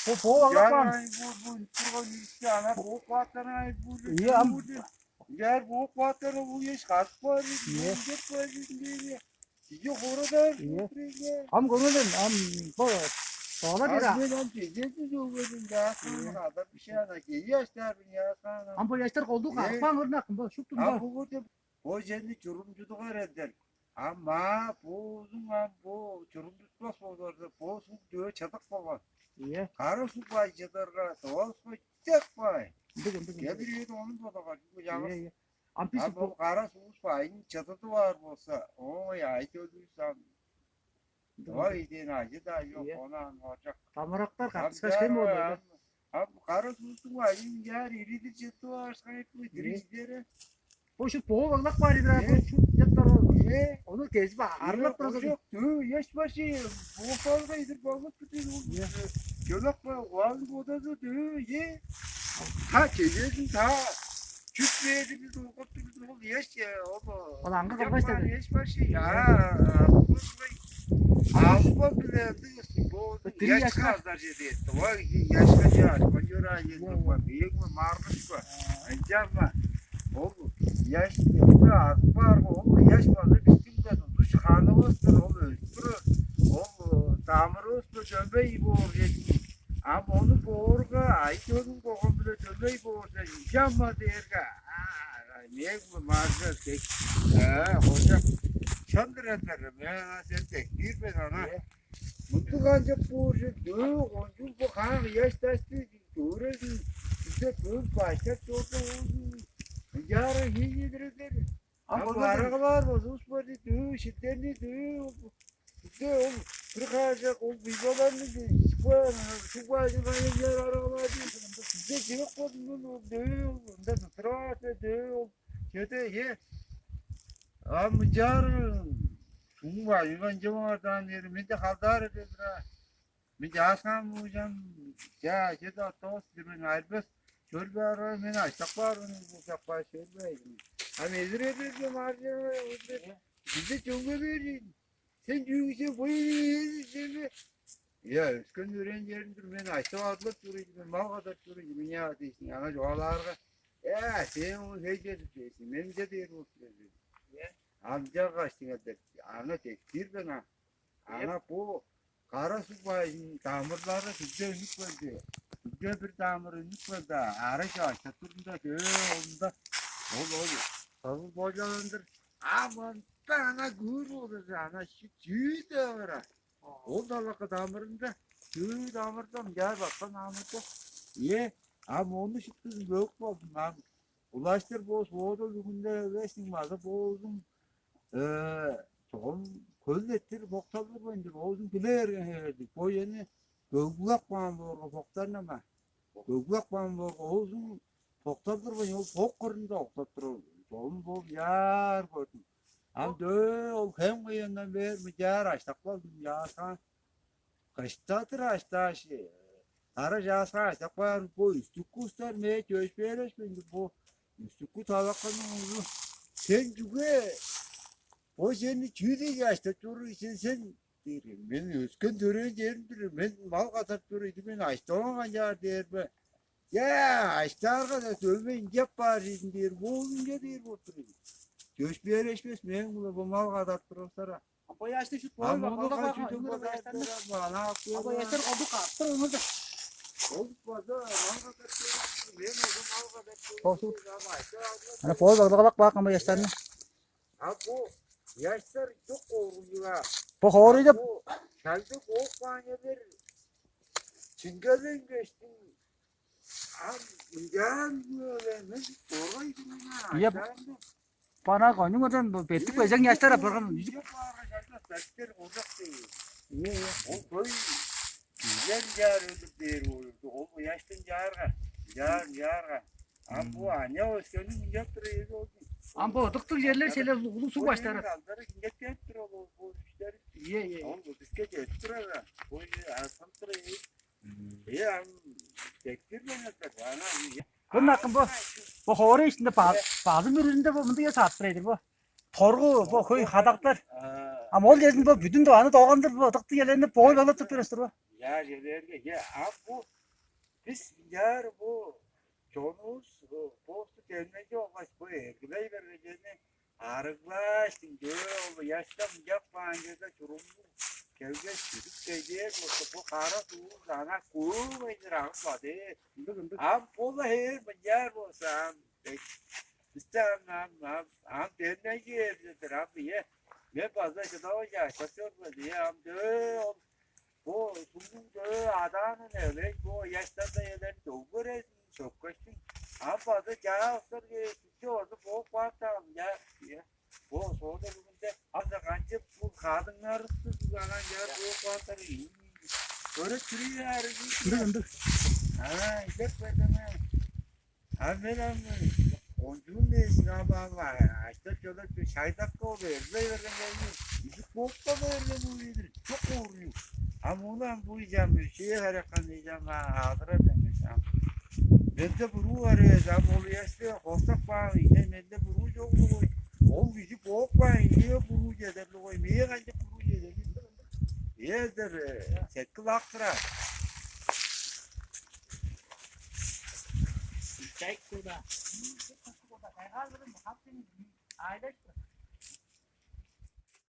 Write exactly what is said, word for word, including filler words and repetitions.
Бо бо алган. Ай бу бу турган ишти ана бу квартираны ай бу. Ийе, ам. Яр бу квартира бу еш катып бар. Ийе. Деп бар ишти. Сиге хородар. Ийе. Ам көрүңер, ам бо тоолар ира. Мен ам кезеди жолгадым да. Адам бишана кеяштар бин ясана. Ам бо яштар колдук акпаан көрүнөкүн бо шупту. Ам бо. Бо көрдүм. Бо жерни чурумчудугар эдер. Ам маа боозуң ам бо чурумчутпас болза, бо суг дөө чадык болган. Ийе. Кара суг бай чыдарга, тоолуспай чак бай. Ындыг ындыг. Кебир эди ону бодогар. Ийе, ийе. Ам бис ам бо кара суг байын чыдыды бар болса, ой ай төлүс ам. Ой иден ажы да жок, ону ан оржак. Тамырактар катышкаш кем болду. Ам кара сугуштуң айын яар иридир чыттып алышкан эппи дириждери. Бо шут боо баглак бар идир бу шут жыттар ол. Ону кезип арылап турган. Жок, дөө еш башы. Бохторга идир баглап бүтүн ол. Жолак ба уалын бодазы дөө е. Та кезезин та. Чүт бээди биз окуп тур ол еш ол. Ол аңгы калбай сен. Еш башы я. Алба биле бо яшказдар жеди. Ой яшка жар. Бо жора ен бар. Ен маргышка. Анчарма. Ол яш бар ол яш база биздин да душ ханыбыздар ол өстүр. Ол дамырыбыз бо жөбей боор жетин. А мону боорга айтыының болгон биле дөмей боорда жамма дээрге мег маржа тек хожак чандыр эдер мен сен тек бир мен ана мынтуг анчап бооржу дөө ончул бу каан ыяш дашты көөрезин сизде көөр баштап чорду оозун ынчаары хиин едирелер. Ам арыглаар болзувус бар дии дөө шилдерни дөө Бисте ол бир каажак ол буйгаларны сугбаажыгайынчаар аралаажы. Бисте чыгып болдун ол дөө ол ында сытырап аарта дөө ол чеде е. А мынчаар сугуң бажыган чыма бардаан ери менде халдаар эдедир а. Мен жааскаан буужам жаа чеде оттоос дирбен айрбас чөрбе арай мен аштак баар уну бужакпаа чөрбе. А мезире берге мааржа. Бизде чөңге бээр ийин. Сен чүүгү сен бо эвээзи сени. Я өскен өрен жерин тур мен айтып адылап тур ийди мен мал кадап тур ийди мен яа дейсиң ана чугаалаарга. Э сен ону хей чедип дээсиң мен че дээр болуп тур. Амча каштыңар деп ана тектир бен ана бу кара суг бажын дамырлары бизде үнүп келди. Бизде бир дамыр үнүп келди. Ара чаашта турунда дөө олунда ол ол Кызыл бойлаландыр. А мында ана көөр болза ана чүү деп ара. Ол далакы дамырында чүү дамырдам яар баткан амырда. Е, а мону шиткизин бөөк болдум. Ам улаштыр боос оодол бүгүнде эвесиң база боозуң чогум көл эттир бокталдырбайн тур. Оозун биле берген хеверлик. Бо эни бөгүлеп каан боорга боктарнама. Бөгүлеп каан боорга оозун бокталдырбайн ол бок кырында октап турар. Чогум бо яар көрдүм. Ам дөө ол хем кыйындан бээр мынчаар аштап калдым яаскаан. Кыштадыр аштааш, кара чааскаан аштап каар бо үстүккү устар мээ чөпшээрешпейн бо үстүккү талаканның улу сен чүге бо черни чүү дег аштап чоруур сен сен дээр. Мен өскен төрээн черим-дир, мен мал катап чоруур мен аштаваан канчаар дээр бе? Я аштаарга-даа дөмей ынчап баар чедин дээр, моолунче дээр болуп тур ийин. Чөпшээрешпес мээң-биле бо мал кадарып турарсара. Бояшты шут бой бак ола кой. Бояштар колдук каптыр оңурда. Ол база мал кадарып мен база мал кадарып Ана бой баглагалак бак ама яштарны. А бу яштар жок оруйга. Бо хоору деп. Шалды бок баанелер. Чингелен кештин. Ам ынчаан мен боргой димина. Iya, bana konyungodan betik bejang yaşlar apargan. Iya iya. Ол той билен жаар өлүп дээр болду. Ол яштын жаарга, жаар жаарга. А бу аня өскөнүн ынчап тур эди ол. Ам бо ыдыктыг жерлер шеле улуу суг баштары. Алдары ынчап келип тур ол бу иштер. Iya iya. Ол биске жетип турар. Бу аскын тур эди. Iya, tektir banyak tak mana. Bunun hakkın bu. Bu hori içinde bazı üründe bu mındı ya sattıraydır bu. Torgu bu koy hadaklar. Ama ol yerinde bu bütün doğanı doğandır bu atıktı yerlerinde boy balıp tutuyoruz bu. Яар черлерге, е, ам бо бис ынчаар бо чонувус, э, бо улусту демнеже болгаш бо эргилей бергенчени арыглааш, дыңчыы ол ыяшта мынчап каан черде чурумнуг келгеш, чүдүп кежээр болза, бо кара суурже ана көөгейдир агып бады. Ындыг, ындыг. Ам бо-ла хевээр мынчаар болза, ам бисте ам, ам, ам, ам демнеже бээр-дир, ам, ийе. Мен база шыдавай чаштап чорбас, ийе, ам, дөө, ол бо сумнуң дөө адаанын эвей, бо ыяштарда элер дөгерезин сөккештиң. Ам база чаа устар кээш, чүче орду бооп каап-даа, ам, я, я. Бо соонда бүгүнде аза канчып, бул кадыңнарывысты суг анан чаа бооп кааптар. Көрүп чүрүй аарыг. Ындыг, ындыг. Аа, идеп бердиң. А мен ам кончуун дээш, ам, ам, аштап чолап, шайдакка ол эрзей берген болду. Изик боопка берген бу ийдир. Чок оорую. А муну ам бу ижам, үчээ харакан ижам, азырар демес ам. Менде буруу бар эвес, ам ол ыяшты хостап каан ийне, менде буруу чогулу кой. Ол кижи бооп каан ийне буруу чедерлиг кой. Мээ канчап буруу чедерлиг? Эдер, сеткил актыра. Чайк туда. Айлаш.